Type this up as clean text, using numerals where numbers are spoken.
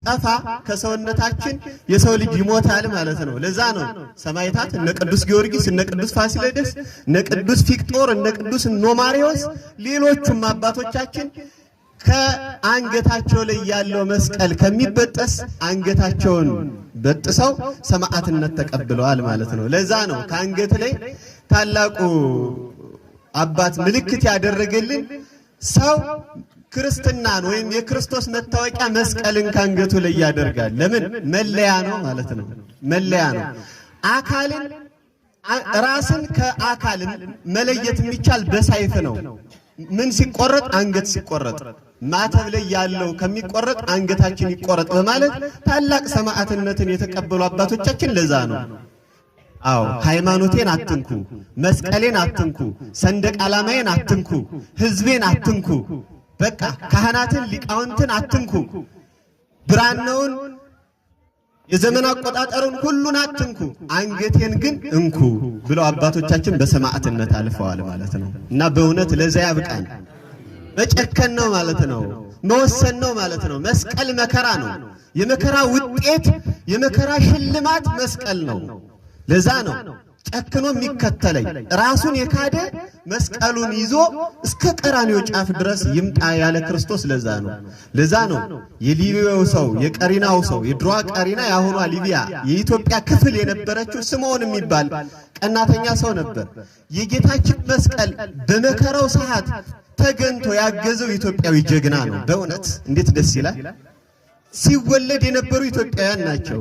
ጠፋ ከሰውነታችን የሰው ልጅ ይሞታል ማለት ነው። ለዛ ነው ሰማዕታት እነ ቅዱስ ጊዮርጊስ፣ እነ ቅዱስ ፋሲለደስ፣ እነ ቅዱስ ፊቅጦር፣ እነ ቅዱስ ኖማሪዎስ፣ ሌሎቹም አባቶቻችን ከአንገታቸው ላይ ያለው መስቀል ከሚበጠስ አንገታቸውን በጥሰው ሰማዕትነት ተቀብለዋል ማለት ነው። ለዛ ነው ከአንገት ላይ ታላቁ አባት ምልክት ያደረገልን ሰው ክርስትናን ወይም የክርስቶስ መታወቂያ መስቀልን ከአንገቱ ላይ ያደርጋል። ለምን? መለያ ነው ማለት ነው። መለያ ነው። አካልን ራስን ከአካል መለየት የሚቻል በሰይፍ ነው። ምን ሲቆረጥ? አንገት ሲቆረጥ። ማተብ ላይ ያለው ከሚቆረጥ አንገታችን ይቆረጥ በማለት ታላቅ ሰማዕትነትን የተቀበሉ አባቶቻችን ለዛ ነው። አዎ ሃይማኖቴን አትንኩ፣ መስቀሌን አትንኩ፣ ሰንደቅ ዓላማዬን አትንኩ፣ ሕዝቤን አትንኩ፣ በቃ ካህናትን ሊቃውንትን አትንኩ፣ ብራናውን የዘመን አቆጣጠሩን ሁሉን አትንኩ፣ አንገቴን ግን እንኩ ብለው አባቶቻችን በሰማዕትነት አልፈዋል ማለት ነው። እና በእውነት ለዛ ያብቃን። መጨከን ነው ማለት ነው። መወሰን ነው ማለት ነው። መስቀል መከራ ነው። የመከራ ውጤት የመከራ ሽልማት መስቀል ነው። ለዛ ነው ጨክኖ የሚከተለኝ ራሱን የካደ መስቀሉን ይዞ እስከ ቀራንዮ ጫፍ ድረስ ይምጣ ያለ ክርስቶስ። ለዛ ነው ለዛ ነው የሊቢያው ሰው የቀሪናው ሰው የድሮዋ ቀሪና የአሁኗ ሊቢያ የኢትዮጵያ ክፍል የነበረችው ስምዖን የሚባል ቀናተኛ ሰው ነበር። የጌታችን መስቀል በመከራው ሰዓት ተገንቶ ያገዘው ኢትዮጵያዊ ጀግና ነው። በእውነት እንዴት ደስ ይላል! ሲወለድ የነበሩ ኢትዮጵያውያን ናቸው።